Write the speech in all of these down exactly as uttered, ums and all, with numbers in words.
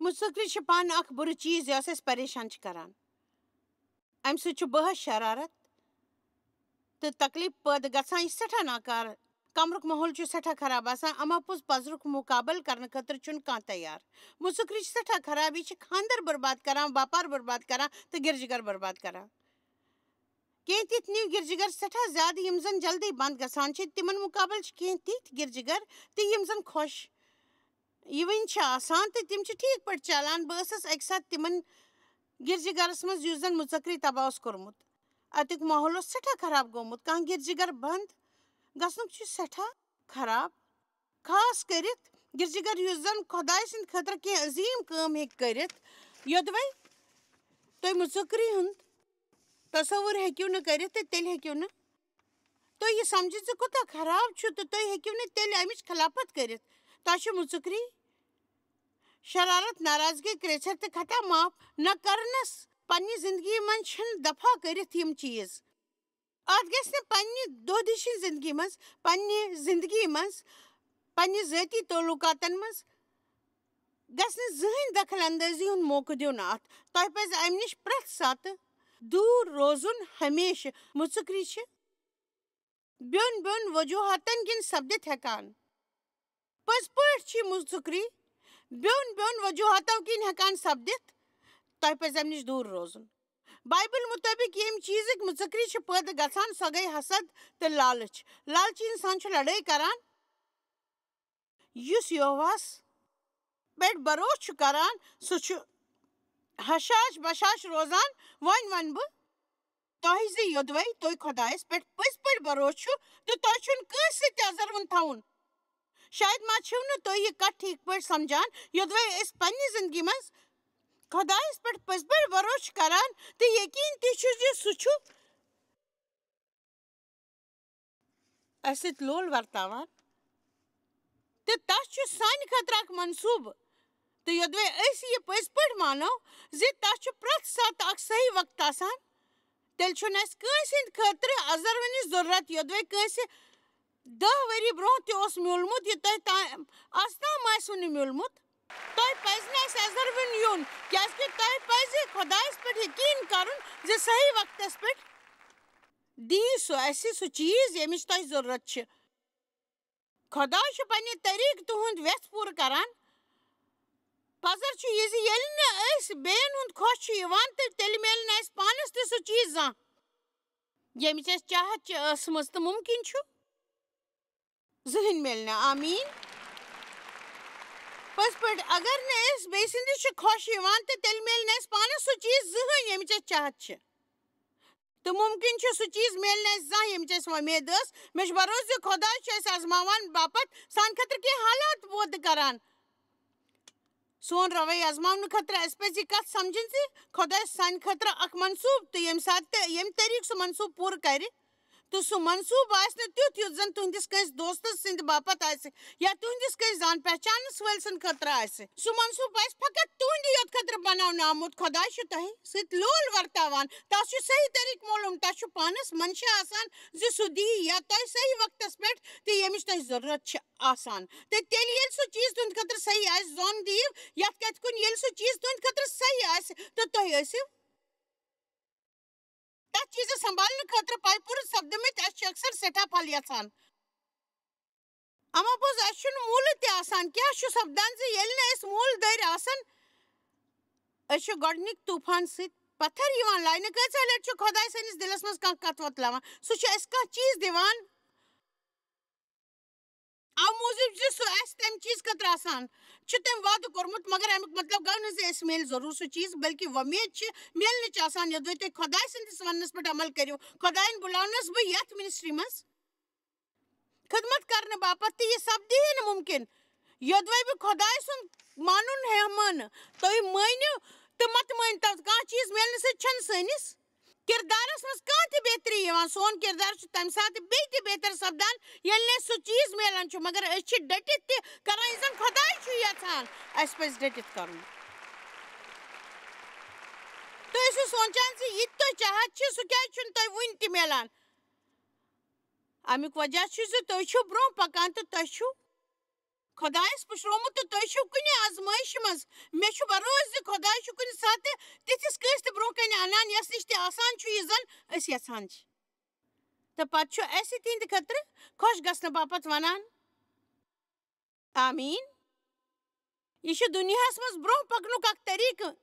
مُژُکری چھِ پانہٕ اکھ بُرٕ چیٖز، یۄس اَسہِ پریشان چھِ کران۔ اَمہِ سۭتۍ چھُ بحث، شرارت تہٕ تکلیف پٲدٕ گژھان۔ یہِ چھِ سٮ۪ٹھاہ ناکار۔ کمرُک ماحول چھُ سٮ۪ٹھاہ خراب آسان۔ اما پوٚز، پزرُک مُقابلہٕ کرنہٕ خٲطرٕ چھُنہٕ کانٛہہ تیار۔ مُژُکری چھِ سٮ۪ٹھاہ خراب۔ یہِ چھِ خانٛدر برباد کران، باپار برباد کران تہٕ گِرجہِ گھر برباد کران۔ کینٛہہ تِتھۍ نِو گِرجہِ گھر سٮ۪ٹھاہ زیادٕ، یِم زن جلدی بنٛد گژھان چھِ۔ تِمن مُقابلہٕ چھِ کینٛہہ تِتھۍ گِرجہِ گھر تہٕ یِم زن خۄش یِوٕنۍ چھِ آسان تہٕ تِم چھِ ٹھیٖک پٲٹھۍ چلان۔ بہٕ ٲسٕس اَکہِ ساتہٕ تِمن گِرجہِ گھرس منٛز، یُس زن مُژکری تباہ اوس کوٚرمُت۔ اَتیُک ماحول اوس سٮ۪ٹھاہ خراب گوٚمُت۔ کانٛہہ گِرجہِ گھر بنٛد گژھنُک چھُ سٮ۪ٹھاہ خراب، خاص کٔرِتھ گِرجہِ گھر، یُس زن خۄداے سٕنٛدِ خٲطرٕ کینٛہہ عظیٖم کٲم ہیٚکہِ کٔرِتھ۔ یوٚدوَے تُہۍ مُژکری ہُنٛد تصور ہیٚکِو نہٕ کٔرِتھ، تہٕ تیٚلہِ ہیٚکِو نہٕ تُہۍ یہِ سمجھِتھ زِ کوٗتاہ خراب چھُ، تہٕ تُہۍ ہیٚکِو نہٕ تیٚلہِ اَمِچ خلافت کٔرِتھ۔ تۄہہِ چھُ مُژکری، شرارت، ناراضگی، کرٛیژھر تہٕ خطا معاف نہ کرنس پننہِ زندگی منٛز چھِنہٕ دفع کٔرِتھ یِم چیٖز۔ اتھ گژھِ نہٕ پننہِ دۄہ دِشہِ زندگی منٛز، پننہِ زندگی منٛز، پننہِ ذٲتی تعلقاتن منٛز گژھِ نہٕ زٕہٕنۍ دخل اندٲزی ہُنٛد موقعہٕ دیُن اتھ۔ تۄہہِ پزِ امہِ نِش پرٛٮ۪تھ ساتہٕ دوٗر روزُن۔ ہمیشہٕ مُژکری چھِ بیوٚن بیوٚن وجوہاتن کِنۍ سپدِتھ ہٮ۪کان۔ پٔزۍ پٲٹھۍ چھِ مُژکری بیوٚن بیوٚن وجوہاتو کِنۍ ہٮ۪کان سپدِتھ۔ تۄہہِ پزِ امہِ نِش دوٗر روزُن۔ بایبل مُطٲبِق ییٚمہِ چیٖزٕکۍ مُژکری چھِ پٲدٕ گژھان، سۄ گٔے حسد تہٕ لالٕچ۔ لالچی انسان چھُ لڑٲے کران۔ یُس یہوہس پٮ۪ٹھ بھروسہٕ چھُ کران، سُہ چھُ ہشاش بشاش روزان۔ وۄنۍ ونہٕ بہٕ تۄہہِ زِ یوٚدوَے تُہۍ خۄدایس پٮ۪ٹھ پٔزۍ پٲٹھۍ بھروسہٕ چھُ تہٕ تۄہہِ چھُنہٕ کٲنٛسہِ سۭتۍ تہِ ازروُن تھاوُن۔ شاید ما چھِو نہٕ تُہۍ یہِ کتھ ٹھیٖک پٲٹھۍ سمجھان، یوٚدوَے أسۍ پننہِ زندگی منٛز خۄدایس پٮ۪ٹھ پٔزۍ پٲٹھۍ بھروسہٕ چھِ کران تہٕ یقین تہِ چھُ زِ سُہ چھُ اَسہِ سۭتۍ لول ورتاوان۔ تہٕ تَس چھُ سانہِ خٲطرٕ اکھ منصوٗبہٕ۔ تہٕ یوٚدوَے أسۍ یہِ پٔزۍ پٲٹھۍ مانو زِ تَس چھُ پرٛٮ۪تھ ساتہٕ اکھ صحیح وقت آسان، تیٚلہِ چھُنہٕ اَسہِ کٲنٛسہِ ہٕنٛدِ خٲطرٕ ازروٕنِچ ضروٗرت۔ یوٚدوَے کٲنٛسہِ دَہ ؤری برٛونٛہہ تہِ اوس میوٗلمُت، یہِ تۄہہِ تام، از تام آسِوٕ نہٕ میوٗلمُت، تۄہہِ پزِ نہٕ اَسہِ ازروُن یُن، کیٛازِ کہِ تۄہہِ پزِ خۄدایس پٮ۪ٹھ یقین کرُن زِ صحیح وقتس پٮ۪ٹھ دِیہِ سُہ اَسہِ سُہ چیٖز، ییٚمِچ تۄہہِ ضروٗرت چھِ۔ خۄداے چھُ پننہِ طریٖقہٕ تُہُنٛد وٮ۪ژھ پوٗرٕ کران۔ پزر چھُ یہِ زِ ییٚلہِ نہٕ أسۍ بیٚین ہُنٛد خۄش چھُ یِوان، تہٕ تیٚلہِ میلہِ نہٕ اَسہِ پانس تہِ سُہ چیٖز زانٛہہ، ییٚمِچ اَسہِ چاہت چھِ ٲسمٕژ تہٕ مُمکِن چھُ زٕہٕنۍ میلہِ نہٕ۔ آمیٖن۔ پٔزۍ پٲٹھۍ، اگر نہٕ أسۍ بیٚیہِ سٕنٛدِس چھِ خۄش یِوان، تہٕ تیٚلہِ میلہِ نہٕ اَسہِ پانس سُہ چیٖز زٕہٕنۍ، ییٚمِچ اَسہِ چاہت چھِ۔ تہٕ مُمکِن چھُ سُہ چیٖز میلہِ نہٕ اَسہِ زانٛہہ، ییٚمِچ اَسہِ وۄمید ٲس۔ مےٚ چھُ بھروسہٕ زِ خۄداے چھُ اَسہِ آزماوان باپتھ سانہِ خٲطرٕ کینٛہہ حالات پٲدٕ کران۔ سون رویہ آزماونہٕ خٲطرٕ اَسہِ پَزِ یہِ کَتھ سَمجھٕنۍ زِ خۄدایَس سانہِ خٲطرٕ اَکھ منصوٗبہٕ تہٕ ییٚمہِ ساتہٕ تہِ ییٚمہِ طریٖقہٕ سُہ منصوٗبہٕ پوٗرٕ کَرِ، تہٕ سُہ منصوٗبہٕ آسہِ نہٕ تیُتھ، یُتھ زَن تُہٕنٛدِس کٲنٛسہِ دوستَس سٕنٛدِ باپَتھ آسہِ یا تُہٕنٛدِس کٲنٛسہِ زان پہچانَس وٲلۍ سٕنٛدِ خٲطرٕ آسہِ۔ سُہ منصوٗبہٕ آسہِ فقط تُہٕنٛدِ یوت خٲطرٕ بَناونہٕ آمُت۔ خۄداے چھُ تۄہہِ سۭتۍ لول ورتاوان۔ تَس چھُ صحیح طریٖقہٕ معلوٗم۔ تَس چھُ پانَس منشا آسان زِ سُہ دِیہِ یا تۄہہِ صحیح وقتَس پٮ۪ٹھ تہٕ ییٚمِچ تۄہہِ ضروٗرت چھِ آسان۔ تہٕ تیٚلہِ ییٚلہِ سُہ چیٖز تُہٕنٛدِ خٲطرٕ صحیح آسہِ، زوٚن دِیِو یَتھ کَتھِ کُن، ییٚلہِ سُہ چیٖز تُہٕنٛدِ خٲطرٕ صحیح آسہِ تہٕ تُہۍ ٲسِو تَتھ چیٖزَس سنبھالنہٕ خٲطرٕ پَے پوٗرٕ سَپدٕمٕتۍ۔ اَسہِ چھِ اکثر سٮ۪ٹھاہ پھل یَژھان۔ اَما پوٚز، اَسہِ چھُنہٕ موٗلہٕ تہِ آسان۔ کیٛاہ چھُ سَپدان زِ ییٚلہِ نہٕ أسۍ موٗلہٕ دٲرۍ آسان، أسۍ چھِ گۄڈٕنِکۍ طوٗفان سۭتۍ پَتھر یِوان لاینہٕ۔ کۭژاہ لَٹہِ چھُ خۄداے سٲنِس دِلَس منٛز کانٛہہ کَتھ وۄتلاوان؟ سُہ چھُ اَسہِ کانٛہہ چیٖز دِوان، اَمہِ موٗجوٗب زِ سُہ آسہِ تَمہِ چیٖز خٲطرٕ آسان، چھُ تٔمۍ وعدٕ کوٚرمُت، مگر اَمیُک مطلب گوٚو نہٕ زِ اَسہِ میلہِ ضروٗر سُہ چیٖز، بلکہِ وۄمید چھِ میلنٕچ آسان، یوٚدوَے تُہۍ خۄداے سٕنٛدِس وَننَس پٮ۪ٹھ عمل کٔرِو۔ خۄدایَن بُلاونَس بہٕ یَتھ ministry منٛز خدمت کرنہٕ باپتھ، تہٕ یہِ سپدِہے نہٕ مُمکِن، یوٚدوَے بہٕ خۄداے سُنٛد مانُن ہٮ۪مہٕ نہٕ۔ تُہۍ مٲنِو تہٕ مت مٲنِو، کانٛہہ چیٖز میلنہٕ سۭتۍ چھَنہٕ سٲنِس کِردارَس منٛز کانٛہہ تہِ بہتری یِوان۔ سون کِردار چھُ تَمہِ ساتہٕ بیٚیہِ تہِ بہتر سپدان، ییٚلہِ نہٕ أسۍ سُہ چیٖز میلان چھُ، مگر أسۍ چھِ ڈٔٹِتھ تہِ کران، یہِ زَن خۄداے چھُ یَژھان، اَسہِ پَزِ ڈٔٹِتھ کرُن۔ تُہۍ ٲسِو سونٛچان زِ یہِ تہِ تۄہہِ چاہت چھِ، سُہ کیٛازِ چھُنہٕ تۄہہِ وُنہِ تہِ میلان؟ اَمیُک وجہ چھُ زِ تُہۍ چھِو برٛونٛہہ پکان تہٕ تۄہہِ چھُو خۄدایَس پُشرومُت تہٕ تُہۍ چھِو کُنہِ آزمٲیشہِ منٛز۔ مےٚ چھُ بھروسہٕ زِ خۄداے چھُ کُنہِ ساتہٕ تِتھِس کٲنٛسہِ تہِ برٛونٛہہ کنہِ اَنان، یَس نِش تہِ آسان چھُ، یہِ زَن أسۍ یَژھان چھِ۔ تہٕ پتہٕ چھُ اَسہِ تِہنٛدِ خٲطرٕ خۄش گژھنہٕ باپتھ وَنان، آمیٖن۔ یہِ چھُ دُنیاہَس منٛز برٛونٛہہ پکنُک اکھ طریٖقہٕ۔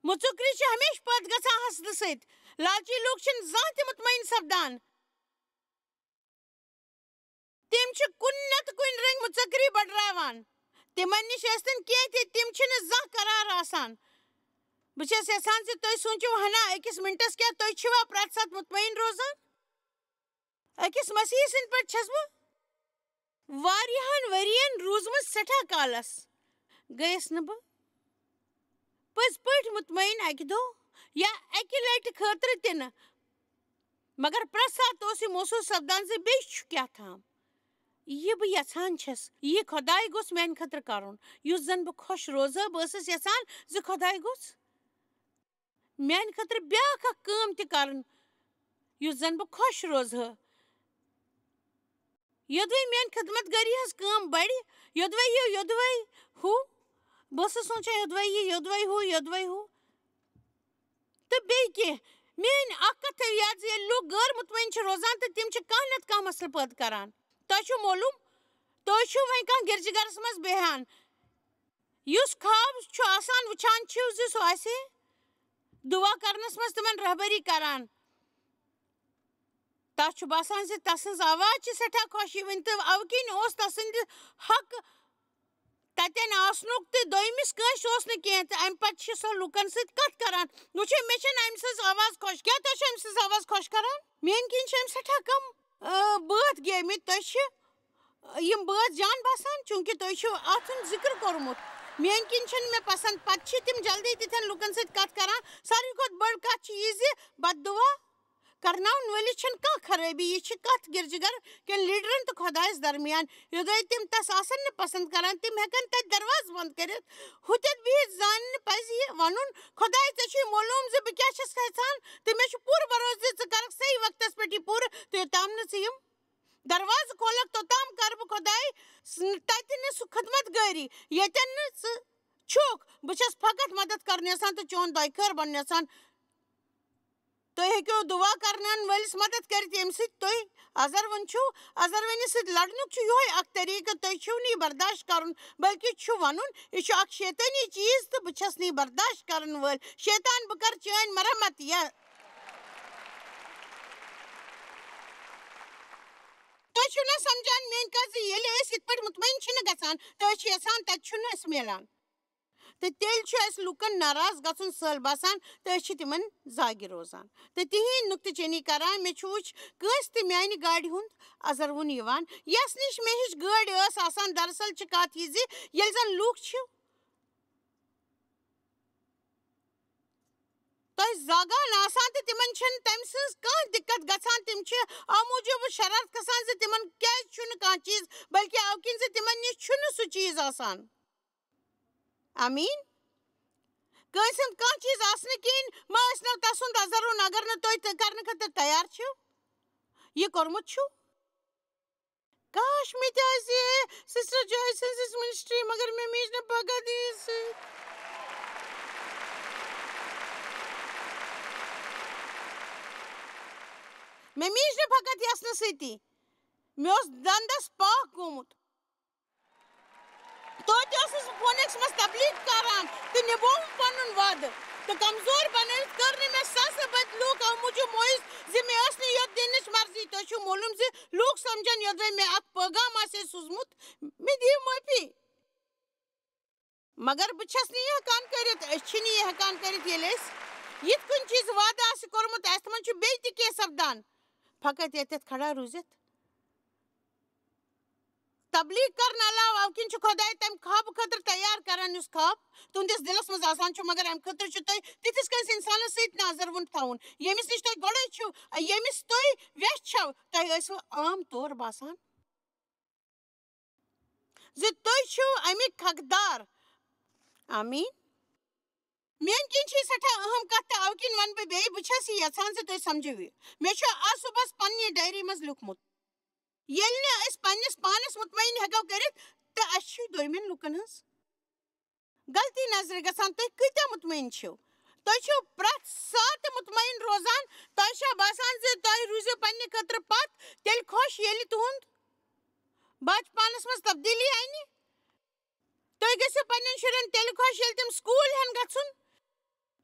مُژُکری چھِ ہمیشہٕ پٲدٕ گژھان حسدٕ سۭتۍ۔ لالچی لوٗکھ چھِنہٕ زانٛہہ تہِ مطمعین سپدان۔ تِم چھِ کُنہِ نتہٕ کُنہِ رٔنٛگۍ مُژکری بڈراوان۔ تِمن نِش ٲسۍتن کینٛہہ تہِ، تِم چھِنہٕ زانٛہہ قرار آسان۔ بہٕ چھَس یژھان زِ تُہۍ سوٗنٛچِو ہنا أکِس مِنٹَس، کیٛاہ تُہۍ چھِوا پرٛٮ۪تھ ساتہٕ مطمعین روزان؟ أکِس مسیحی سٕنٛدِ پٲٹھۍ چھَس بہٕ واریاہَن ؤرِین روٗزمٕژ سٮ۪ٹھاہ کالَس۔ گٔیَس نہٕ بہٕ پٔزۍ پٲٹھۍ مطمعین اَکہِ دۄہ یا اَکہِ لَٹہِ خٲطرٕ تہِ نہٕ، مگر پرٛٮ۪تھ ساتہٕ اوس یہِ محسوٗس سپدان زِ بیٚیہِ چھُ کیٛاہ تام۔ یہِ بہٕ یژھان چھَس، یہِ خۄداے گوٚژھ میٛانہِ خٲطرٕ کَرُن، یُتھ زَن بہٕ خۄش روزٕ۔ بہٕ ٲسٕس یژھان زِ خۄداے گوٚژھ میٛانہِ خٲطرٕ بیٛاکھ اَکھ کٲم تہِ کَرُن، یُتھ زَن بہٕ خۄش روزٕ ہا۔ یوٚدوَے میٛانہِ خدمت گٲری ہٕنٛز کٲم بَڑِ، یوٚدوَے یہِ، یوٚدوَے ہُہ، بہٕ ٲسٕس سونٛچان، یوٚدوَے یہِ، یوٚدوَے ہُہ، یوٚدوَے ہُہ۔ تہٕ بیٚیہِ کینٛہہ، میٛٲنۍ اَکھ کَتھ تھٲیِو یاد زِ ییٚلہِ لوٗکھ غٲر مطمعین چھِ روزان تہٕ تِم چھِ کانٛہہ نَتہٕ کانٛہہ مسلہٕ پٲدٕ کَران۔ تۄہہِ چھُو معلوٗم، تُہۍ چھِو وۄنۍ کانٛہہ گِرجہٕ گَرَس منٛز بیٚہان، یُس خواب چھُ آسان، وٕچھان چھِو زِ سُہ آسہِ دُعا کَرنَس منٛز تِمَن رہبری کَران۔ تَس چھُ باسان زِ تَسٕنٛز آواز چھِ سٮ۪ٹھاہ خۄش یِوٕنۍ، تہٕ اَوٕ کِنۍ اوس تَسٕنٛدِ حق تَتٮ۪ن آسنُک تہٕ دوٚیمِس کٲنٛسہِ اوس نہٕ کینٛہہ، تہٕ اَمہِ پَتہٕ چھِ سۄ لُکَن سۭتۍ کَتھ کَران۔ وٕچھِو، مےٚ چھَنہٕ أمۍ سٕنٛز آواز خۄش۔ کیٛاہ تۄہہِ چھِ أمۍ سٕنٛز آواز خۄش کَران؟ میٛٲنۍ کِنۍ چھِ أمۍ سٮ۪ٹھاہ کَم، آ، بٲتھ گیٚومٕتۍ۔ تۄہہِ چھِ یِم بٲتھ جان باسان، چوٗنٛکہِ تُہۍ چھِو اَتھ ہُنٛد ذِکر کوٚرمُت۔ میٛٲنۍ کِنۍ چھِنہٕ مےٚ پَسنٛد۔ پَتہٕ چھِ تِم جلدی تِتھٮ۪ن لُکَن سۭتۍ کَتھ کَران۔ ساروی کھۄتہٕ بٔڑ کَتھ چھِ یہِ زِ بد دُعا کَرناوَن وٲلِس چھَنہٕ کانٛہہ خرٲبی۔ یہِ چھِ کَتھ گِرجہٕ گَر کٮ۪ن لیٖڈرَن تہٕ خۄدایَس درمیان۔ یوٚدوَے تِم تَس آسَن نہٕ پَسنٛد کَران، تِم ہٮ۪کَن تَتہِ دروازٕ بنٛد کٔرِتھ۔ ہُتٮ۪تھ بِہِتھ زاننہٕ پَزِ یہِ وَنُن، خۄداے، ژےٚ چھُے معلوٗم زِ بہٕ کیٛاہ چھَس یَژھان، تہٕ مےٚ چھُ پوٗرٕ بھروسہٕ زِ ژٕ کَرَکھ صحیح وقتَس پٮ۪ٹھ یہِ پوٗرٕ، تہٕ یوٚتام نہٕ ژٕ یِم دروازٕ کھولَکھ، توٚتام کَرٕ بہٕ، خۄداے، س-، تَتہِ نہٕ سُہ خدمت گٲری، ییٚتٮ۪ن نہٕ ژٕ چھُکھ۔ بہٕ چھَس فقط مدد کَرُن یَژھان تہٕ چون دۄیہِ خٲر بَنُن یَژھان۔ تُہۍ ہیٚکِو دُعا کرناون وٲلِس مدد کٔرِتھ، ییٚمہِ سۭتۍ تُہۍ ازروُن چھِو۔ ازروٕنِس سۭتۍ لڑنُک چھُ یِہوٚے اکھ طریٖقہٕ، تُہۍ چھِو نہٕ یہِ برداشت کرُن، بلکہِ چھُ وَنُن، یہِ چھُ اکھ شیطٲنی چیٖز تہٕ بہٕ چھَس نہٕ یہِ برداشت کرن وٲلۍ۔ شیطان، بہٕ کرٕ چٲنۍ مرمت۔ یا تُہۍ چھِو نہ سمجھان میٲنۍ کتھ زِ ییٚلہِ أسۍ یِتھ پٲٹھۍ مطمئن چھِنہٕ گژھان تہٕ أسۍ چھِ یژھان تتہِ چھُنہٕ اَسہِ میلان۔ تہٕ تیٚلہِ چھُ اَسہِ لُکَن ناراض گژھُن سہل باسان تہٕ أسۍ چھِ تِمَن زاگہِ روزان تہٕ تِہِنٛدۍ نُکتہٕ چینی کران۔ مےٚ چھُ وٕچھ کٲنٛسہِ تہِ میٛانہِ گاڑِ ہُنٛد ازروُن یِوان، یَس نِش مےٚ ہِش گٲڑۍ ٲس آسان۔ دراصل چھِ کَتھ یہِ زِ ییٚلہِ زَن لُکھ چھِ تۄہہِ زاگان آسان تہٕ تِمَن چھَنہٕ تَمہِ سٕنٛز کانٛہہ دِقت گژھان، تِم چھِ اَمہِ موٗجوٗب شرارت کھسان زِ تِمَن کیٛازِ چھُنہٕ کانٛہہ چیٖز، بلکہِ اَمہِ کِنۍ زِ تِمَن نِش چھُنہٕ سُہ چیٖز آسان۔ آمیٖن۔ کٲنٛسہِ ہُنٛد کانٛہہ چیٖز آسنہٕ کِنۍ ما ٲسۍ نو تَسُنٛد ازروُن، اگر نہٕ تُہۍ تہِ کرنہٕ خٲطرٕ تیار چھِو۔ یہِ کوٚرمُت چھُ۔ کاش مےٚ تہِ آسہِ ہے سسٹر جوے سٕنٛز یِژھ منسٹری، مگر مےٚ میج نہٕ پگاہ تہِ یہِ سۭتۍ۔ مےٚ میج نہٕ فقط یَژنہٕ سۭتی، مےٚ اوس دندس پاکھ گوٚمُت۔ توتہِ ٲسٕس بہٕ فونکس منٛز تبلیغ کران تہٕ نِبووُم پنُن وعدٕ۔ تہٕ کمزور بنٲوِتھ کٔر نہٕ مےٚ ساسہٕ بٔدۍ لوٗکھ اَمہِ موٗجوٗب مایوس زِ مےٚ ٲس نہٕ یوٚت دِنٕچ مرضی۔ تۄہہِ چھُو معلوٗم زِ لوٗکھ سمجھن یوٚدوَے مےٚ اکھ پٲغام آسہِ ہے سوٗزمُت، مےٚ دِیِو معٲفی۔ مگر بہٕ چھَس نہٕ یہِ ہٮ۪کان کٔرِتھ، أسۍ چھِنہٕ یہِ ہٮ۪کان کٔرِتھ۔ ییٚلہِ أسۍ یِتھ کٔنۍ چیٖز وعدٕ آسہِ کوٚرمُت، اَسہِ تِمَن چھُ بیٚیہِ تہِ کینٛہہ سپدان۔ فقط ییٚتٮ۪تھ کھڑا روٗزِتھ۔ تبلیغ کرنہٕ علاوٕ اَمہِ کِنۍ چھُ خۄداے تَمہِ خوابہٕ خٲطرٕ تیار کران، یُس خواب تُہنٛدِس دِلس منٛز آسان چھُ، مگر اَمہِ خٲطرٕ چھُ تۄہہِ تِتھِس کٲنٛسہِ اِنسانس سۭتۍ نظر وُن تھاوُن، ییٚمِس نِش تۄہہِ گۄڈَے چھِو، ییٚمِس تُہۍ ویژھو، تۄہہِ ٲسوٕ عام طور باسان زِ تُہۍ چھِو اَمِکۍ حقدار۔ آمیٖن۔ میٛانہِ کِنۍ چھِ یہِ سٮ۪ٹھاہ اہم کتھ تہٕ اَوٕ کِنۍ وَنہٕ بہٕ بیٚیہِ، بہٕ چھَس یہِ یژھان زِ تُہۍ سمجھِو یہِ۔ مےٚ چھُ آز صُبحس پننہِ ڈایری منٛز لیوٗکھمُت۔ ییٚلہِ نہٕ أسۍ پننِس پانس مطمئن ہٮ۪کو کٔرِتھ، تہٕ اَسہِ چھِ دوٚیمٮ۪ن لُکَن ہٕنٛز غلطی نظرِ گژھان۔ تُہۍ کۭتیٛاہ مطمئن چھِو؟ تُہۍ چھِو پرٛٮ۪تھ ساتہٕ مطمئن روزان۔ تۄہہِ چھا باسان زِ تُہۍ روٗزِو پننہِ خٲطرٕ پتھ تیٚلہِ خۄش، ییٚلہِ تُہُنٛد بچہٕ پانس منٛز تبدیٖلی انہِ؟ تُہۍ گٔژھِو پننٮ۪ن شُرٮ۪ن تیٚلہِ خۄش، ییٚلہِ تِم سکوٗل ہٮ۪ن گژھُن،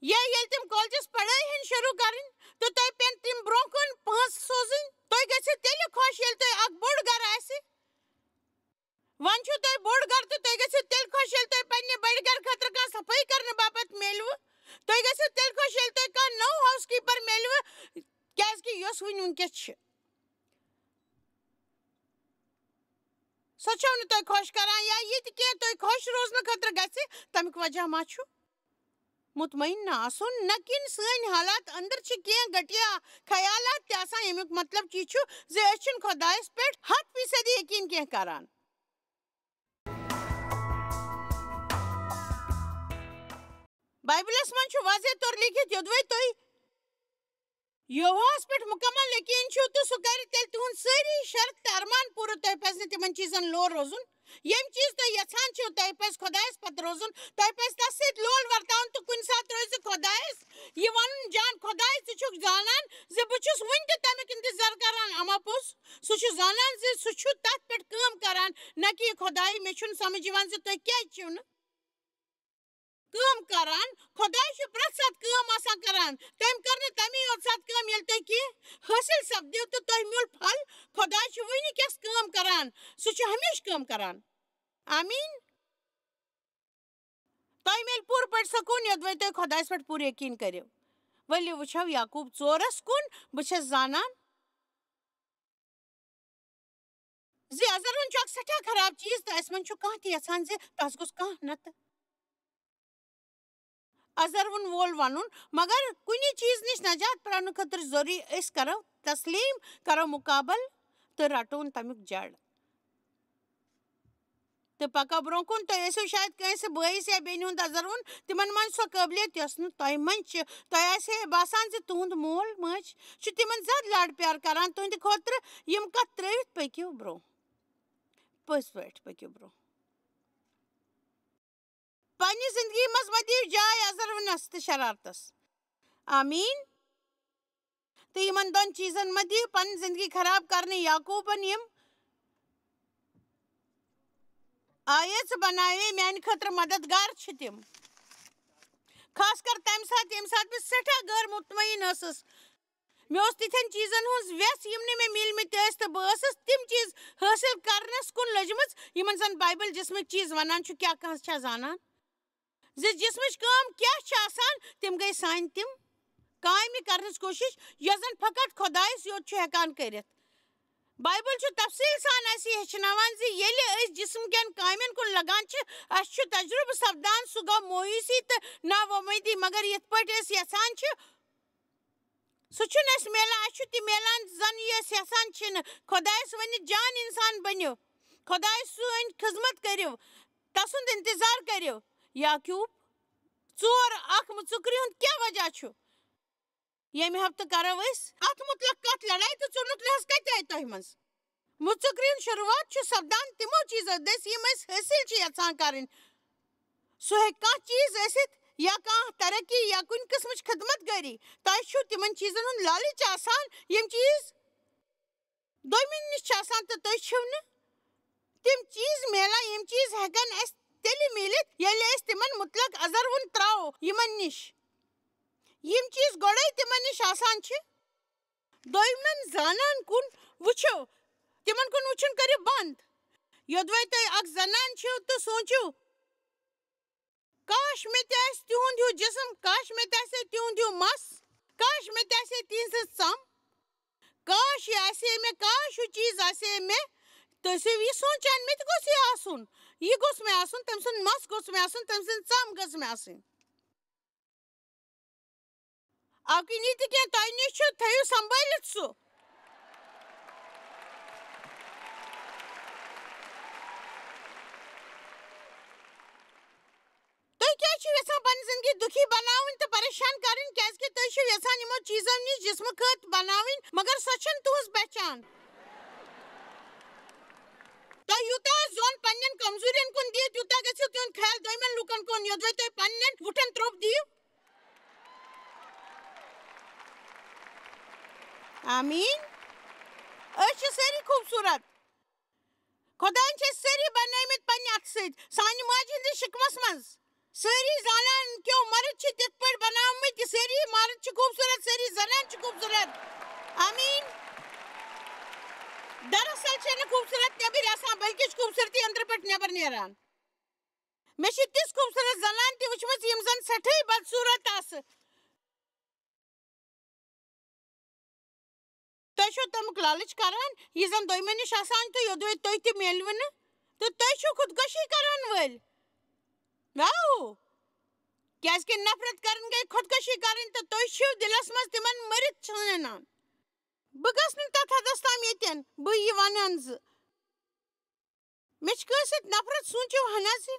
یا ییٚلہِ تِم کالجس پڑٲے ہن شروٗع کرٕنۍ، تہٕ تۄہہِ پٮ۪ن تِم برٛونٛہہ کُن پونٛسہٕ سوزٕنۍ۔ تُہۍ گٔژھِو تیٚلہِ خۄش، ییٚلہِ تۄہہِ اکھ بوٚڑ گرٕ آسہِ۔ وۄنۍ چھُو تۄہہِ بوٚڑ گرٕ تہٕ تُہۍ گٔژھِو تیٚلہِ خۄش، ییٚلہِ تۄہہِ پننہِ بٔڑِ گرٕ خٲطرٕ کانٛہہ صفٲیی کرنہٕ باپتھ میلوٕ۔ تُہۍ گٔژھِو تیٚلہِ خۄش، ییٚلہِ تۄہہِ کانٛہہ نٔو ہاوس کیٖپر میلوٕ، کیازِ کہِ یۄس وُنہِ وُنکیٚس چھِ۔ سۄ چھَو نہٕ تۄہہِ خۄش کران یا یہِ تہِ کینٛہہ تۄہہِ خۄش روزنہٕ خٲطرٕ گژھِ، تَمیُک وجہ ما چھُ؟ مطمئن نہ آسُن، نہ کِنہٕ سٲنۍ حالات اندر چھِ کینٛہہ گٹیا خیالات تہِ آسان، ییٚمیُک مطلب چھُ یہِ چھُ زِ أسۍ چھِنہٕ خۄدایَس پٮ۪ٹھ ہَتھ فیٖصدی یقیٖن کینٛہہ کران۔ بائبلس منٛز چھُ واضح طور لیکھِتھ، یوٚدوَے تُہۍ یہوہس پٮ۪ٹھ مکمل یقین چھُو تہٕ سُہ کرِ تیٚلہِ تُہُنٛد سٲری شرط تہٕ ارمان پوٗرٕ۔ تۄہہِ پزِ نہٕ تِمن چیٖزن لول روزُن، یِم چیٖز تُہۍ یژھان چھِو۔ تۄہہِ پزِ خۄدایس پتہٕ روزُن، تۄہہِ پزِ تس سۭتۍ لول ورتاوُن تہٕ کُنہِ ساتہٕ روزِ خۄدایس یہِ ونُن جان، خۄداے، ژٕ چھُکھ زانان زِ بہٕ چھُس وُنہِ تہِ تمیُک انتظار کران۔ اما پوٚز، سُہ چھُ زانان زِ سُہ چھُ تتھ پٮ۪ٹھ کٲم کران، نہ کہِ یہِ خۄداے، مےٚ چھُنہٕ سمجھ یِوان زِ تُہۍ کیازِ چھِو نہٕ کٲم کران۔ خۄداے چھُ پرٛٮ۪تھ ساتہٕ کٲم آسان کران۔ تٔمۍ کٔر نہٕ تَمی یوت ساتہٕ کٲم، ییٚلہِ تۄہہِ کینٛہہ حٲصِل سپدیو تہٕ تۄہہِ میوٗل پھل۔ خۄداے چھُ وٕنہِ کیٛاہ کٲم کران، سُہ چھُ ہمیشہِ کٲم کران۔ آمیٖن۔ تۄہہِ میلہِ پوٗرٕ پٲٹھۍ سکوٗن، یوٚدوَے تُہۍ خۄدایَس پٮ۪ٹھ پوٗرٕ یقیٖن کٔرِو۔ ؤلِو وٕچھو یعقوب ژورَس کُن۔ بہٕ چھَس زانان زِ ازروُن چھُ اکھ سٮ۪ٹھاہ خراب چیٖز تہٕ اَسہِ منٛز چھُ کانٛہہ تہِ یژھان زِ تَس گوٚژھ کانٛہہ نتہٕ ازروُن وول ونُن، مگر کُنہِ چیٖز نِش نجات پراونہٕ خٲطرٕ ضروٗری أسۍ کرو تسلیٖم، کرو مُقابل تہٕ رٹون تمیُک جڑ۔ تہٕ پکو برونٛہہ کُن۔ تُہۍ ٲسِو شاید کٲنٛسہِ بٲیِس یا بیٚنہِ ہُنٛد ازروُن، تِمن منٛز سۄ قٲبلیت یۄس نہٕ تۄہہِ منٛز چھِ۔ تۄہہِ آسہِ ہے باسان زِ تُہُنٛد مول مٲج چھُ تِمن زیادٕ لاڈ پیار کران تُہنٛدِ خٲطرٕ۔ یِم کتھ ترٲوِتھ پٔکِو برونٛہہ، پٔزۍ پٲٹھۍ پٔکِو برونٛہہ۔ پننہِ زندگی منٛز مہ دِیِو جاے ازروُنس تہٕ شرارتس۔ آمیٖن۔ تہٕ یِمن دۄن چیٖزن مہ دِیِو پنٕنۍ زندگی خراب کرنہٕ۔ یعقوبن یِم آیژٕ بناوے میانہِ خٲطرٕ مددگار چھِ تِم۔ خاص کر تمہِ ساتہٕ، ییٚمہِ ساتہٕ بہٕ سٮ۪ٹھاہ غٲر مطمئن ٲسٕس۔ مےٚ اوس تِتھٮ۪ن چیٖزن ہٕنٛز وٮ۪ژھ، یِم نہٕ مےٚ مِلمٕتۍ ٲسۍ، تہٕ بہٕ ٲسٕس تِم چیٖز حٲصِل کرنس کُن لٔجمٕژ، یِمن زن بایبل جسمٕکۍ چیٖز ونان چھُ۔ کیٛاہ کانٛہہ چھا زانان زِ جسمٕچ کٲم کیٛاہ چھِ آسان؟ تِم گٔے سانہِ تِم کامہِ کرنٕچ کوٗشش، یۄس زن فقط خۄدایس یوت چھُ ہٮ۪کان کٔرِتھ۔ بایبل چھُ تفصیٖل سان اَسہِ یہِ ہیٚچھناوان زِ ییٚلہِ أسۍ جسم کٮ۪ن کامٮ۪ن کُن لگان چھِ، اَسہِ چھُ تجربہٕ سپدان، سُہ گوٚو مایوسی تہٕ ناوۄمیدی، مگر یِتھ پٲٹھۍ أسۍ یژھان چھِ، سُہ چھُنہٕ اَسہِ میلان، اَسہِ چھُ تہِ میلان، زَن یہِ أسۍ یَژھان چھِنہٕ۔ خۄدایَس ؤنِتھ، جان اِنسان بٔنِو، خۄدایَس سٲنۍ خدمت کٔرِو، تَسُنٛد اِنتظار کٔرِو۔ یعقوٗب ژور اَکھ، مُژُکرِ ہُنٛد کیٛاہ وجہ چھُ؟ ییٚمہِ ہفتہٕ کَرو أسۍ اَتھ مُتعلِق کَتھ، لڑایہِ تہٕ ژُنُک لحاظ کَتہِ آیہِ تۄہہِ منٛز؟ مُژُکرِ ہُنٛد شروٗعات چھُ سپدان تِمو چیٖزو دٔسۍ، یِم أسۍ حٲصِل چھِ یَژھان کَرٕنۍ۔ سُہ ہیٚکہِ کانٛہہ چیٖز ٲسِتھ یا کانٛہہ ترقی یا کُنہِ قٕسمٕچ خدمت گٲری۔ تۄہہِ چھُو تِمن چیٖزن ہُنٛد لالٕچ آسان، یِم چیٖز دوٚیمِس نِش چھِ آسان، تہٕ تُہۍ چھِو نہٕ تِم چیٖز میلان، یِم چیٖز ہٮ۪کن اَسہِ تیٚلہِ میٖلِتھ، ییٚلہِ أسۍ تِمن مُتلق ازروُن ترٛاوو یِمن نِش۔ یِم چیٖز گۄڈَے تِمن نِش آسان چھِ، دوٚیمٮ۪ن زنان کُن وٕچھِو، تِمن کُن وٕچھُن کٔرِو بنٛد۔ یوٚدوَے تُہۍ اکھ زنان چھِو تہٕ سوٗنٛچِو، کاش مےٚ تہِ آسہِ تِہُنٛد ہیوٗ جسم، کاش مےٚ تہِ آسہِ ہے تِہُنٛد ہیوٗ مَس، کاش مےٚ تہِ آسہِ ہے تِہنٛز ہٕنٛز ژَم، کاش یہِ آسہِ ہے مےٚ، کاش ہیوٗ چیٖز آسہِ ہے مےٚ۔ تُہۍ ٲسِو یہِ سونٛچان، مےٚ تہِ گوٚژھ یہِ آسُن، یہِ گوٚژھ مےٚ آسُن، تٔمۍ سُنٛد مَس گوٚژھ مےٚ آسُن، تٔمۍ سٕنٛز ژَم گٔژھ مےٚ آسٕنۍ۔ اَوٕ کِنۍ یہِ تہِ کینٛہہ تۄہہِ نِش چھُ، تھٲیِو سنبھٲلِتھ سُہ۔ تُہۍ کیٛازِ چھِو یژھان پنٕنۍ زندگی دُکھی بناوٕنۍ تہٕ پریشان کرٕنۍ؟ کیٛازِ کہِ تُہۍ چھِو یژھان یِمو چیٖزو نِش جسمہٕ خٲط بناوٕنۍ، مگر سۄ چھَنہٕ تُہنٛز پہچان۔ یوٗتاہ زوٚن پننٮ۪ن کمزوٗرین کُن دِیِو، تیوٗتاہ گژھِو تُہُنٛد خیال دوٚیمٮ۪ن لُکن کُن، یوٚدوَے تُہۍ پننٮ۪ن وُٹھن ترٛوٚپ دِیِو۔ آمیٖن۔ أسۍ چھِ سٲری خوٗبصوٗرت۔ خۄدایَن چھِ أسۍ سٲری بنٲومٕتۍ پننہِ اَتھٕ سۭتۍ، سانہِ ماجہِ ہٕنٛدِس شِکمَس منٛز۔ سٲری زنان کیو مرد چھِ تِتھ پٲٹھۍ بناومٕتۍ، سٲری مرد چھِ خوٗبصوٗرت، سٲری زنان چھِ خوٗبصوٗرت۔ آمیٖن۔ دراصل چھَنہٕ خوٗبصوٗرت نٮ۪بٕرۍ آسان، بلکہِ چھِ خوٗبصوٗرتی أنٛدرٕ پٮ۪ٹھ نٮ۪بر نیران۔ مےٚ چھِ تِژھ خوٗبصوٗرت زنان تہِ وٕچھمٕژ، یِم زن سٮ۪ٹھٕے بدصوٗرت آسہٕ۔ تُہۍ چھِو تَمیُک لالٕچ کران، یہِ زَن دوٚیمہِ نِش آسان تہٕ یوٚدوَے تُہۍ تہِ میلوٕ نہٕ، تہٕ تُہۍ چھِو خودکشی کرن وٲلۍ۔ واو! کیازِ کہِ نفرت کرٕنۍ گٔے خودکشی کرٕنۍ، تہٕ تُہۍ چھِو دِلس منٛز تِمن مٔرِتھ ژھانڈان۔ بہٕ گژھٕ نہٕ تَتھ حدس تام ییٚتٮ۪ن بہٕ یہِ وَنان زِ مےٚ چھِ کٲنٛسہِ سۭتۍ نفرت، سوٗنٛچِو ہنا زِ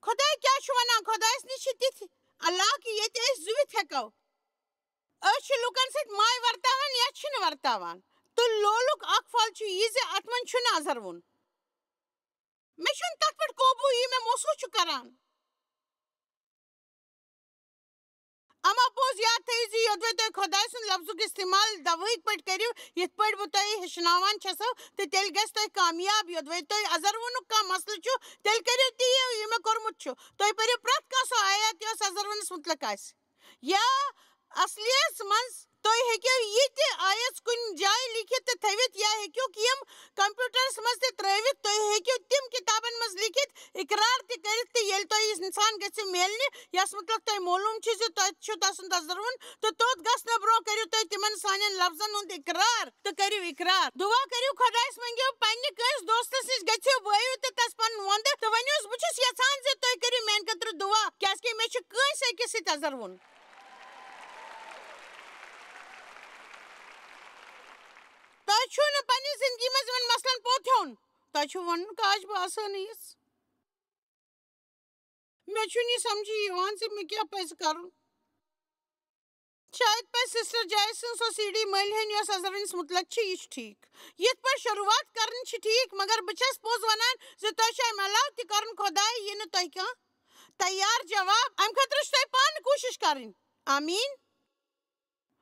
خۄداے کیٛاہ چھُ وَنان؟ خۄدایَس نِش چھِ تِتھۍ علاقہٕ ییٚتہِ أسۍ زُوِتھ ہٮ۪کو۔ أسۍ چھِ لُکَن سۭتۍ ماے ورتاوان یا چھِنہٕ ورتاوان۔ تہٕ لولُک اکھ پھل چھُ یہِ زِ اَتھ منٛز چھُنہٕ اَزروُن۔ مےٚ چھُنہٕ تَتھ پٮ۪ٹھ قوبوٗ یہِ مےٚ محسوٗس چھُ کران۔ اما پوٚز یاد تھٲیِو زِ یوٚدوَے تُہۍ خۄداے سُنٛد لفظُک استعمال دوٲیِک پٲٹھۍ کٔرِو، یِتھ پٲٹھۍ بہٕ تۄہہِ ہیٚچھناوان چھَسو، تہٕ تیٚلہِ گژھِ تۄہہِ کامیاب۔ یوٚدوَے تۄہہِ اَزروُنُک کانٛہہ مسلہٕ چھُ، تیٚلہِ کٔرِو تی یہِ مےٚ کوٚرمُت چھُ۔ تُہۍ پٔرِو پرٛٮ۪تھ کانٛہہ سُہ آیت، یۄس اَزروُنَس مُتعلق آسہِ۔ یا اصلیس منٛز تُہۍ ہیٚکِو یہِ تہِ آیژ کُنہِ جایہِ لیکھِتھ تہٕ تھٲوِتھ، یا ہیٚکِوکھ یِم کمپیوٹرس منٛز تہِ ترٲوِتھ۔ تُہۍ ہیٚکِو تِم کِتابن منٛز لیکھِتھ، اقرار تہِ کٔرِتھ، تہٕ ییٚلہِ تۄہہِ یہِ انسان گژھِ میلنہِ، یس مُتعلق تۄہہِ معلوم چھُ زِ تۄہہِ چھُ تسُنٛد تذرُن، تہٕ توٚت گژھنہٕ برونٛہہ کٔرِو تُہۍ تِمن سانٮ۪ن لفظن ہُنٛد اقرار تہٕ کٔرِو اقرار۔ دُعا کٔرِو خۄدایس، منٛگِو پننہِ کٲنٛسہِ دوستس نِش گٔژھِو، بٲیِو تہٕ تس پنُن وۄندٕ تہٕ ؤنِوس، "بہٕ چھُس یژھان زِ تُہۍ کٔرِو میانہِ خٲطرٕ دُعا، کیازِ کہِ مےٚ چھُ کٲنٛسہِ أکِس سۭتۍ تذرُن۔" تۄہہِ چھُو نہٕ پننہِ زندگی منٛز یِمن مسلن پوٚت ہیوٚن۔ تۄہہِ چھُو وَنُن، "کاش بہٕ آسہٕ ہا نہٕ یِژھ۔" مےٚ چھُنہٕ یہِ سمجھی یِوان زِ مےٚ کیٛاہ پَزِ کَرُن۔ شاید پَزِ سسٹر جاے سٕنٛز سۄ سی ڈی مٔلۍ ہیٚنۍ، یۄس اَزرَنِس مُتعلق چھِ۔ یہِ چھُ ٹھیٖک۔ یِتھ پٲٹھۍ شروٗعات کَرٕنۍ چھِ ٹھیٖک، مگر بہٕ چھَس پوٚز وَنان زِ تۄہہِ چھُ اَمہِ علاوٕ تہِ کَرُن۔ خۄداے یِیہِ نہٕ تۄہہِ کانٛہہ تیار جواب۔ اَمہِ خٲطرٕ چھِ تۄہہِ پانہٕ کوٗشِش کَرٕنۍ۔ آمیٖن۔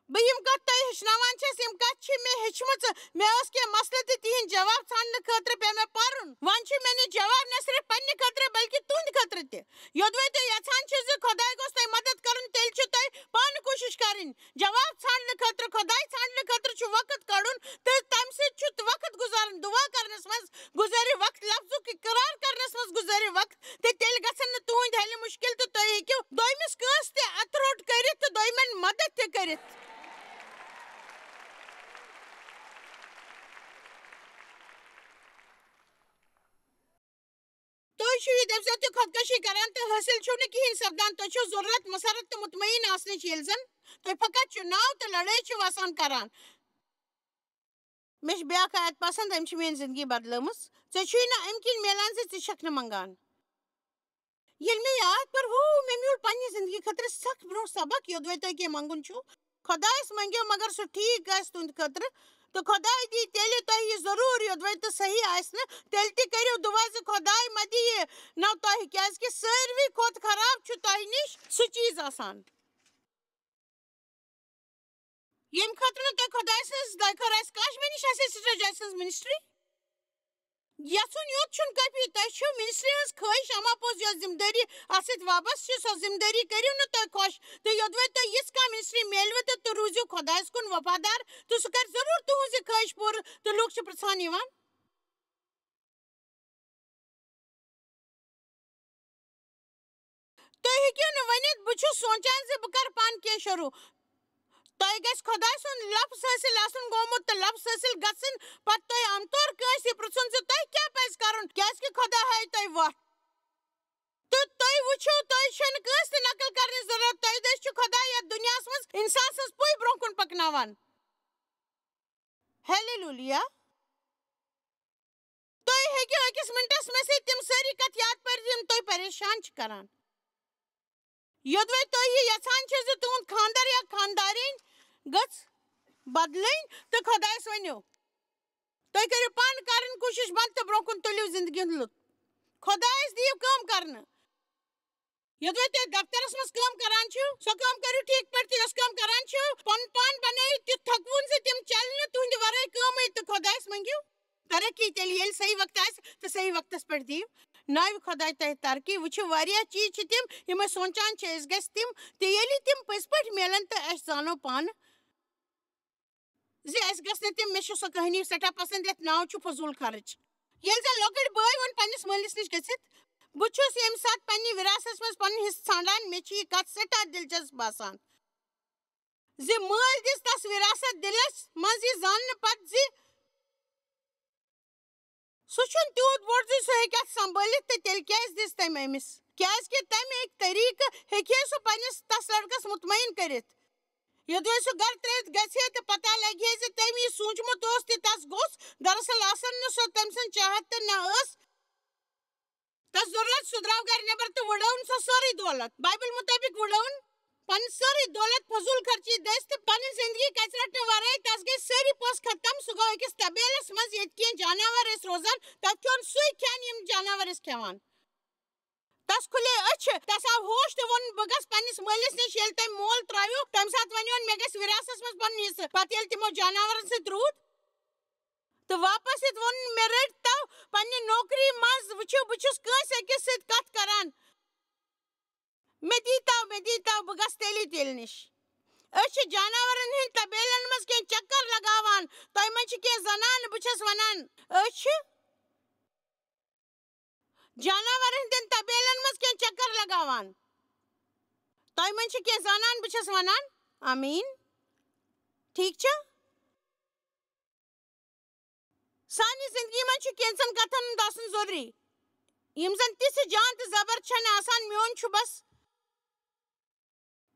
بہٕ یِم کتھ تۄہہِ ہیٚچھناوان چھَس، یِم کتھ چھِ مےٚ ہیٚچھمٕژ۔ مےٚ ٲس کینٛہہ مسلہٕ تہٕ تِہنٛدۍ جواب ژھانڈنہٕ خٲطرٕ پیٚو مےٚ پرُن۔ وۄنۍ چھُ مےٚ نِش جواب نہ صرف پننہِ خٲطرٕ بلکہِ تُہنٛدِ خٲطرٕ تہِ۔ یوٚدوَے تُہۍ یژھان چھِو زِ خۄداے گوٚژھ تۄہہِ مدد کرُن، تیٚلہِ چھِ تۄہہِ پانہٕ کوٗشِش کرٕنۍ۔ جواب ژھانڈنہٕ خٲطرٕ، خۄداے ژھانڈنہٕ خٲطرٕ چھُ وقت کڑُن تہٕ تمہِ سۭتۍ چھُ وقت گُزارُن۔ دُعا کرنس منٛز گُزٲرِو وقت، لفظُک اقرار کرنس منٛز گُزٲرِو وقت، تہٕ تیٚلہِ گژھن نہٕ تُہنٛدۍ حل مُشکِل تہٕ تُہۍ ہیٚکِو دوٚیمِس کٲنٛسہِ تہِ اَتھٕ روٚٹ کٔرِتھ تہٕ دوٚیمٮ۪ن مدد تہِ کٔرِتھ۔ تُہۍ چھِو یہِ دٔپۍ زیو تہِ خۄدکشی کران تہٕ حٲصِل چھِو نہٕ کِہیٖنۍ سپدان۔ تۄہہِ چھُو ضروٗرت مسرت تہٕ مطمئن آسنٕچ، ییٚلہِ زن تُہۍ فقط چُناو تہٕ لڑٲے چھِو آسان کران۔ مےٚ چھِ بیٛاکھ آیت پسنٛد، أمۍ چھِ میٛٲنۍ زندگی بدلٲومٕژ۔ ژےٚ چھُے نہٕ اَمہِ کِنۍ میلان زِ ژٕ چھَکھ نہٕ منٛگان۔ ییٚلہِ مےٚ یہِ آیت پٔر، ہو، مےٚ میوٗل پننہِ زندگی خٲطرٕ سخ برونٛہہ سبق، یوٚدوَے تُہۍ کینٛہہ منٛگُن چھُو۔ خۄدایَس منٛگِو، مگر سُہ ٹھیٖک گژھِ تُہنٛدِ خٲطرٕ۔ تہٕ خۄداے دی تیٚلہِ تۄہہِ یہِ ضروٗر، یوٚدوَے تہٕ صحیح آسہِ نہٕ، تیٚلہِ تہِ کٔرِو دُعا زِ خۄداے مہ دِیہِ نہٕ تۄہہِ، کیٛازِکہِ ساروی کھۄتہٕ خراب چھُ تۄہہِ نِش سُہ چیٖز آسان۔ ییٚمہِ خٲطرٕ نہٕ تۄہہِ خۄداے سٕنٛز دٲخٕر آسہِ۔ کاش مےٚ نِش آسہِ ہے سٹریٹجی سٕنٛز منسٹری۔ یَژھُن یوت چھُنہٕ کٲفی، تۄہہِ چھو منسٹری ہٕنٛز خٲہِش اما پوٚز، یۄس ذمہٕ دٲری اَتھ سۭتۍ وابستہٕ چھِ، سۄ ذمہٕ دٲری کٔرِو نہٕ تُہۍ خۄش۔ تہٕ یوٚدوَے تۄہہِ یِژھ کانٛہہ منسٹری میلوٕ تہٕ تُہۍ روٗزِو خۄدایَس کُن وفادار، تہٕ سُہ کَرِ ضروٗر تُہٕنٛز یہِ خٲہِش پوٗرٕ۔ تہٕ لوٗکھ چھِ پرٛژھان یِوان۔ تُہۍ ہیٚکِو نہٕ ؤنِتھ، "بہٕ چھُس سونٛچان زِ بہٕ کَرٕ پانہٕ کینٛہہ شروٗع۔" تۄہہِ گژھِ خۄداے سُنٛد لفظ حٲصِل آسُن گوٚمُت تہٕ لفظ حٲصِل گژھٕنۍ پتہٕ تۄہہِ عام طور کٲنٛسہِ پرٛژھُن زِ تۄہہِ کیٛاہ پَزِ کَرُن، کیٛازِکہِ خۄداے ہایہِ تۄہہِ وَتھ۔ تہٕ تُہۍ وٕچھِو، تۄہہِ چھَنہٕ کٲنٛسہِ تہِ نقل کَرنٕچ ضروٗرت، تۄہہِ دٔسۍ چھُ خۄداے یَتھ دُنیاہَس منٛز اِنسان سٕنٛز پُے برٛونٛہہ کُن پَکناوان۔ ہیلیلویا۔ تُہۍ ہیٚکِو أکِس مِنٹَس مےٚ سۭتۍ تِم سٲری کَتھٕ یاد پٔرِتھ، یِم تُہۍ پریشان چھِ کران۔ یوٚدوَے تُہۍ یہِ یَژھان چھِو زِ تُہُنٛد خانٛدار یا خانٛدارِنۍ گٔژھ بدلٕنۍ تہٕ خۄدایَس ؤنِو، تُہۍ کٔرِو پانہٕ کَرٕنۍ کوٗشِش بنٛد تہٕ برٛونٛہہ کُن تُلِو زِندگی ہُنٛد لُطُف۔ خۄدایَس دِیِو کٲم کرنہٕ۔ یوٚدوَے تُہۍ دفترَس منٛز کٲم کران چھِو، سۄ کٲم کٔرِو ٹھیٖک پٲٹھۍ، تہٕ یۄس کٲم کران چھِو، پَنُن پان بنٲیِو تیُتھ تھکوُن زِ تِم چَلہِ نہٕ تُہٕنٛدِ وَرٲے کٲمٕے، تہٕ خۄدایَس مٔنٛگِو ترقی تیٚلہِ، ییٚلہِ صحیح وقت آسہِ تہٕ صحیح وقتَس پٮ۪ٹھ دِیِو۔ ناوِ خۄداے تۄہہِ ترقی۔ وٕچھِو، واریاہ چیٖز چھِ تِم، یِم أسۍ سونٛچان چھِ، أسۍ گژھِ تِم، تہٕ ییٚلہِ تِم پٔزۍ پٲٹھۍ میلَن تہٕ أسۍ زانو پانہٕ زِ اَسہِ گژھِ نہٕ تِم۔ مےٚ چھِ سۄ کہانی سٮ۪ٹھاہ پسنٛد، یَتھ ناو چھُ فضوٗل خرٕچ۔ ییٚلہِ زَن لۄکٕٹۍ بٲے ووٚن پنٛنِس مٲلِس نِش گٔژھِتھ، "بہٕ چھُس ییٚمہِ ساتہٕ پنٛنہِ وراثتس منٛز پنُن حصہٕ ژھانٛڈان، مےٚ چھِ یہِ کَتھ سٮ۪ٹھاہ دِلچسپ باسان زِ مٲلۍ دِژ تَس وراثت دِلس منٛز یہِ زاننہٕ پتہٕ زِ سُہ چھُنہٕ تیوٗت بوٚڑ زِ سُہ ہیٚکہِ اَتھ سنبھٲلِتھ، تہٕ تیٚلہِ کیٛازِ دِژ تٔمۍ أمِس؟ کیٛازِ کہِ تَمہِ اَکہِ طریٖقہٕ ہیٚکہِ ہے سُہ پنٛنِس تَس لڑکس مطمعین کٔرِتھ۔ یوٚدوَے سُہ گرٕ ترٲوِتھ گژھِ ہے تہٕ پتہ لگہِ ہے زِ تٔمۍ یہِ سوٗنٛچمُت اوس تہِ تَس گوٚژھ، دراصل آسن نہٕ سۄ تٔمۍ سٕنٛز چاہت تہٕ نہ ٲس تَس ضروٗرت۔ سُہ درٛاو گرِ نٮ۪بر تہٕ وُڈٲوٕن سۄ سٲرٕے دولت۔ بایبل مُطٲبِق وُڈٲوٕن پنٕنۍ سٲرٕے دولت فضوٗل خرچی دٔسۍ تہٕ پنٕنۍ زندگی کَژِ رَٹنہٕ ورٲے۔ تَس گٔے سٲری پونٛسہٕ ختم۔ سُہ گوٚو أکِس طبیلس منٛز، ییٚتہِ کینٛہہ جاناوار ٲسۍ روزان۔ تَتہِ کھیوٚن سُے کھٮ۪ن، یِم جاناوار ٲسۍ کھٮ۪وان۔ تَس کھُلے أچھ، تَس آو ہوش تہٕ ووٚن، "بہٕ گژھٕ پنٛنِس مٲلِس نِش۔" ییٚلہِ تٔمۍ مول ترٛٲوِو، تَمہِ ساتہٕ وَنیون، "مےٚ گژھِ وراثتس منٛز پَنُن حصہٕ۔" پَتہٕ ییٚلہِ تِمو جاناوارن سۭتۍ روٗد، تہٕ واپس یِتھ ووٚن، "مےٚ رٔٹۍ تو پننہِ نوکری منٛز۔ وٕچھِو، بہٕ چھُس کٲنٛسہِ أکِس سۭتۍ کتھ کران۔ مےٚ دیٖتو، مےٚ دیٖتو، بہٕ گژھٕ تیٚلی تیٚلہِ نِش۔" أسۍ چھِ جاناوارن ہٕنٛدۍ طبیلن منٛز کینٛہہ چکر لگاوان۔ تۄہہِ منٛز چھِ کینٛہہ زنانہٕ، بہٕ چھَس ونان، أسۍ چھِ جاناوارن ہٕنٛدٮ۪ن طبیلن منٛز کینٛہہ چکر لگاوان۔ تۄہہِ منٛز چھِ کینٛہہ زنان، بہٕ چھَس ونان، آمیٖن۔ ٹھیٖک چھا؟ سانہِ زندگی منٛز چھُ کینٛژن کتھن ہُنٛد آسُن ضروٗری، یِم زن تِژھٕ جان تہٕ زبر چھنہٕ آسان۔ میون چھُ بس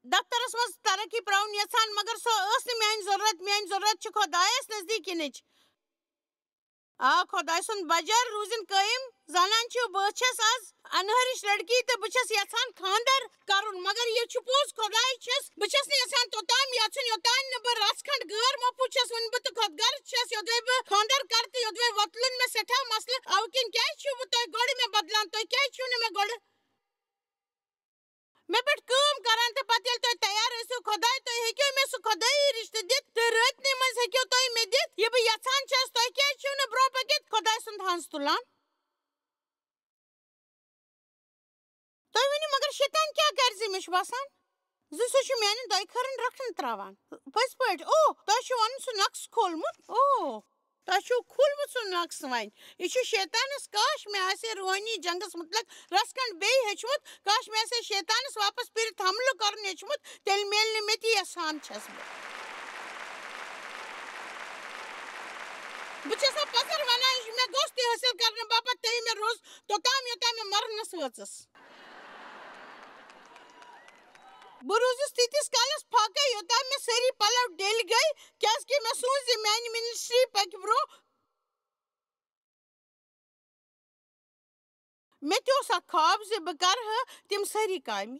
دفترس منٛز ترقی پراوُن یژھان، مگر سۄ ٲس نہٕ میٲنۍ ضروٗرت۔ میٲنۍ ضروٗرت چھِ خۄدایس نزدیٖک یِنٕچ۔ آ، خۄداے سُنٛد بجر روٗزِن قٲیِم۔ زانان چھِو، بہٕ چھَس آز انہرٕچ لڑکی تہٕ بہٕ چھَس یژھان خانٛدر کرُن، مگر یہِ چھُ پوٚز، خۄداے چھَس، بہٕ چھَس نہٕ یژھان توٚتام یژھُن، یوٚتام نہٕ بہٕ رژھ کھنٛڈ غٲر مۄپوٗ چھَس۔ وۄنۍ بہٕ تہٕ خۄد غرض چھَس، یوٚدوَے بہٕ خانٛدر کرٕ تہٕ یوٚدوَے وۄتلُن مےٚ سٮ۪ٹھاہ مسلہٕ۔ اَوٕ کِنۍ کیٛازِ چھِو وۄنۍ تُہۍ گۄڈٕ مےٚ بدلان؟ تُہۍ کیٛازِ چھِو نہٕ مےٚ گۄڈٕ مےٚ پٮ۪ٹھ کٲم کران؟ تہٕ پتہٕ ییٚلہِ تُہۍ تیار ٲسِو، خۄداے، تُہۍ ہیٚکِو مےٚ سُہ خۄدٲیی رِشتہٕ دِتھ، تہٕ رٲتنٕے منٛز ہیٚکِو تُہۍ مےٚ دِتھ، یہِ بہٕ یژھان چھَس۔ تُہۍ کیٛازِ چھِو نہٕ برٛونٛہہ پٔکِتھ خۄداے سُنٛد ہنٛز تُلان؟ تُہۍ ؤنِو، مگر شیطان کیٛاہ کرِ زِ؟ مےٚ چھُ باسان زِ سُہ چھُ میانٮ۪ن دۄیہِ خٲرن رکھنہٕ تراوان۔ پٔزۍ پٲٹھۍ، او، تۄہہِ چھُ وَنُن سُہ نقشہٕ کھولمُت۔ او، تۄہہِ چھُو کھولمُت سُہ نقشہٕ وۄنۍ۔ یہِ چھُ شیطانس۔ کاش، مےٚ آسہِ ہے روحٲنی جنگس متعلق رژھ کھنڈ بیٚیہِ ہیٚچھمُت۔ کاش، مےٚ آسہِ ہے شیطانس واپس پھِرِتھ حملہٕ کرُن ہیٚچھمُت۔ تیٚلہِ میلہِ نہٕ مےٚ تہِ یژھان چھَس بہٕ۔ بہٕ چھَس نہٕ پَزر وَنان، یہِ چھُ مےٚ گوٚژھ تہِ حٲصِل کرنہٕ باپتھ تھٲیِو مےٚ روزٕ توٚتام، یوٚتام مےٚ مَرنَس وٲژٕس۔ بہٕ روٗزٕس تیٖتِس کالَس فاقے، یوٚتام مےٚ سٲری پَلو ڈٔلۍ گٔے، کیٛازِکہِ مےٚ سوٗنٛچ زِ میٛانہِ ministry پَکہِ برٛونٛہہ۔ مےٚ تہِ اوس اکھ خواب زِ بہٕ کرٕ ہا تِم سٲری کامہِ،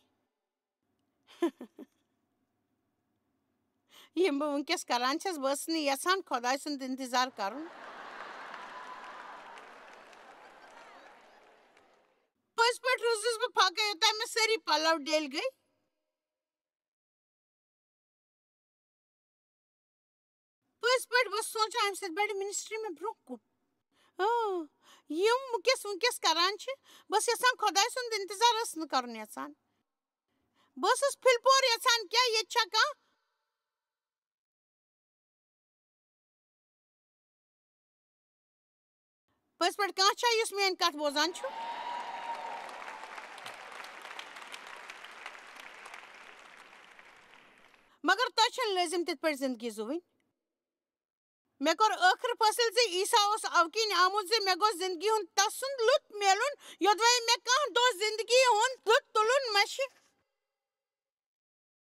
یِم بہٕ وٕنکیٚس کران چھَس۔ بہٕ ٲسٕس نہٕ یژھان خۄداے سُنٛد انتظار کرُن۔ پٔزۍ پٲٹھۍ روٗزٕس بہٕ فاقے، یوٚتام مےٚ سٲری پلو ڈٔلۍ گٔے۔ پٔزۍ پٲٹھۍ بہٕ ٲسٕس سونٛچان، اَمہِ سۭتۍ بَڑِ ministry مےٚ برٛونٛہہ کُن۔ اۭں، یِم وٕنکیٚس، وٕنکیٚس کران چھِ، بہٕ ٲسٕس یَژھان خۄداے سُنٛد اِنتظار ٲسٕس نہٕ کَرُن یَژھان۔ بہٕ ٲسٕس پھِلپور یَژھان، کیٛاہ ییٚتہِ چھا کانٛہہ؟ پٔزۍ پٲٹھۍ کانٛہہ چھا یُس میٛٲنۍ کَتھ بوزان چھُ؟ مگر تۄہہِ چھَنہٕ لٲزِم تِتھ پٲٹھۍ زِندگی زُوٕنۍ۔ مےٚ کوٚر ٲخٕر فٲصلہٕ زِ عیسیٰ اوس اَوٕ کِنۍ آمُت زِ مےٚ گوٚژھ زِندگی ہُنٛد تَسُنٛد لُطُف میلُن، یوٚدوَے مےٚ کانٛہہ دۄہ زِندگی ہُنٛد لُطُف تُلُن مَشہِ۔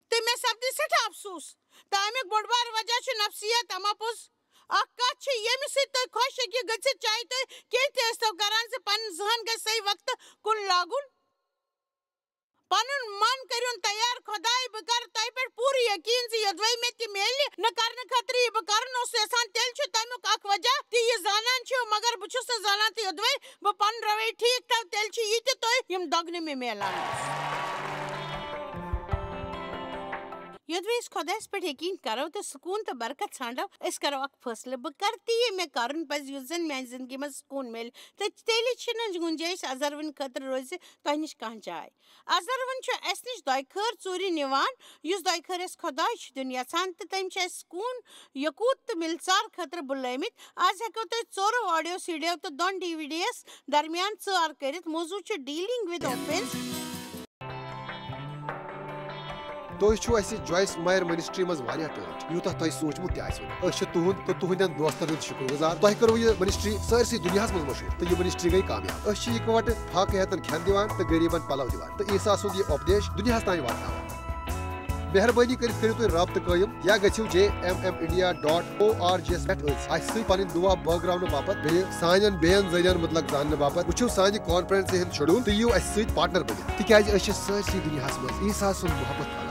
تہٕ مےٚ سپدِ سٮ۪ٹھاہ افسوٗس۔ تہٕ اَمیُک بوٚڑ بار وجہ چھُ نفسیات۔ اما پوٚز اکھ کتھ چھِ، ییٚمہِ سۭتۍ تُہۍ خۄش ہیٚکِو گٔژھِتھ، چاہے تُہۍ کینٛہہ تہِ ٲسۍتو کران، زِ پنُن ذہن گژھِ صحیح وقتہٕ کُن لاگُن۔ پنُن من کٔرِوُن تیار، خۄداے، بہٕ کرٕ تۄہہِ پٮ۪ٹھ پوٗرٕ یقیٖن زِ یوٚدوَے مےٚ تہِ میلہِ نہٕ کرنہٕ خٲطرٕ یہِ بہٕ کرُن اوسُس یژھان، تیٚلہِ چھُ تَمیُک اکھ وجہ تہِ یہِ زانان چھِو، مگر بہٕ چھُس نہٕ زانان تہٕ یوٚدوَے بہٕ پَنُن رویہِ ٹھیٖک تھاوٕ، تیٚلہِ چھِ یہِ تہِ تُہۍ یِم دۄگنہٕ مےٚ میلان۔ یوٚدوَے أسۍ خۄدایَس پٮ۪ٹھ یقیٖن کَرو تہٕ سکوٗن تہٕ برکت ژھانٛڈو، أسۍ کَرو اَکھ فٲصلہٕ، بہٕ کَرٕ تی یہِ مےٚ کَرُن پَزِ، یُتھ زَن میٛانہِ زِندگی منٛز سکوٗن میلہِ۔ تہٕ تیٚلہِ چھِنہٕ گُنجٲیِش اَزروٕنۍ خٲطرٕ روزِ تۄہہِ نِش کانٛہہ جاے۔ اَزروٕنۍ چھُ اَسہِ نِش دۄیہِ خٲر ژوٗرِ نِوان، یُس دۄیہِ خٲر اَسہِ خۄداے چھُ دیُن یَژھان، تہٕ تٔمۍ چھِ اَسہِ سکوٗن، یقوٗت تہٕ مِلژار خٲطرٕ بُلٲومٕتۍ۔ آز ہٮ۪کو تُہۍ ژورو audio CD یو تہٕ دۄن DVD یس درمیان ژٲر کٔرِتھ۔ موضوع چھُ Dealing with Offence۔ تُہۍ چھِو اَسہِ جویس مایر منسٹری منٛز واریاہ ٹٲٹھۍ، یوٗتاہ تۄہہِ سوٗنٛچمُت تہِ آسِوٕ نہٕ۔ أسۍ چھِ تُہُنٛد تہٕ تُہٕنٛدٮ۪ن دوستن ہُنٛد شُکر گُزار۔ تۄہہِ کٔروٕ یہِ منسٹری سٲرسٕے دُنیاہَس منٛز مشہوٗر تہٕ یہِ منسٹری گٔے کامیاب۔ أسۍ چھِ یِکوَٹہٕ فاقہٕ ہیتن کھٮ۪ن دِوان تہٕ غریٖبن پلو دِوان تہٕ عیسیٰ سُنٛد یہِ اُپدیش دُنیاہَس تام واتناوان۔ مہربٲنی کٔرِتھ کٔرِو تُہۍ رابطہٕ قٲیِم یا گٔژھِو J M M India dot org یَس پٮ۪ٹھ أسۍ اَسہِ سۭتۍ پنٕنۍ دُعا بٲگراونہٕ باپتھ، بیٚیہِ سانٮ۪ن بیٚین ذٔریعن مُتعلق زاننہٕ باپتھ۔ وٕچھِو سانہِ کانفرنسہِ ہُنٛد شیڈول تہٕ یِیِو اَسہِ سۭتۍ پارٹنر بٔنِتھ، تِکیازِ أسۍ چھِ سٲرسٕے دُنیاہَس منٛز عیسیٰ سُنٛد محبت